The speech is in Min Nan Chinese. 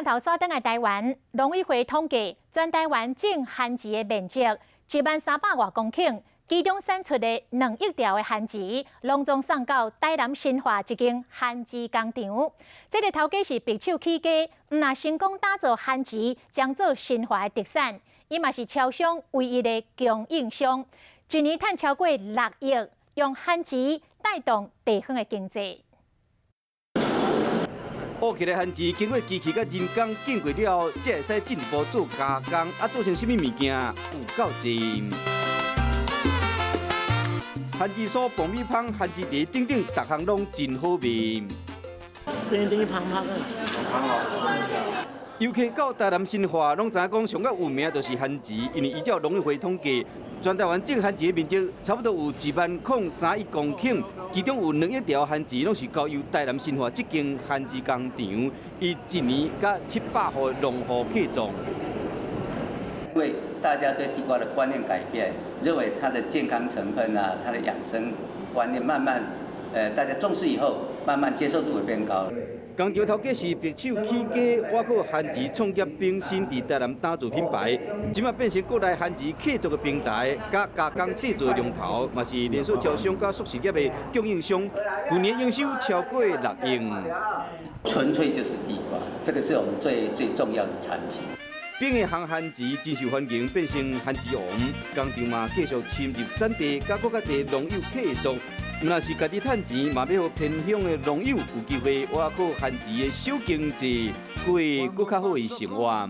頭煞轉來台灣，農委會統計，全台灣種番薯的面積10,300外公頃，其中產出的2億條的番薯，攏總送到台南新化這間番薯工廠。這个頭家是白手起家，毋但成功打造番薯，將做新化的特產，伊嘛是超商唯一的供應商，一年賺超過6億，用番薯帶動地方的經濟。挖起來番薯經過機器佮人工經過了後，才會使進一步做加工，啊，做成啥物物件有夠濟。番薯酥、爆米香、番薯茶等等，逐項攏真好味。甜甜芳芳的。遊客到台南新化，攏知影講上較有名就是番薯，因為依照農委會統計，全台灣種番薯的面積差不多有1萬零3億公頃，其中有2億條番薯攏是交由台南新化這間番薯工廠，伊一年佮700戶農戶契作。因為大家對地瓜的觀念改變，認為它的健康成分啊，它的養生觀念慢慢，大家重視以後，慢慢接受度會變高。工廠頭家是白手起家，倚靠番薯創業本身佇台南打造品牌，這馬變成國內番薯契作的平台，佮加工製造的龍頭，嘛是連鎖超商佮速食業的供應商。去年營收超過6億。純粹就是地瓜，這個是我們最最重要的產品。反的烘番薯真受歡迎，變成番薯王。工廠嘛繼續深入產地，佮閣較濟農友契作。毋但是家己趁錢，嘛欲予偏鄉的農友有機會倚靠番薯的小經濟，過閣較好的生活。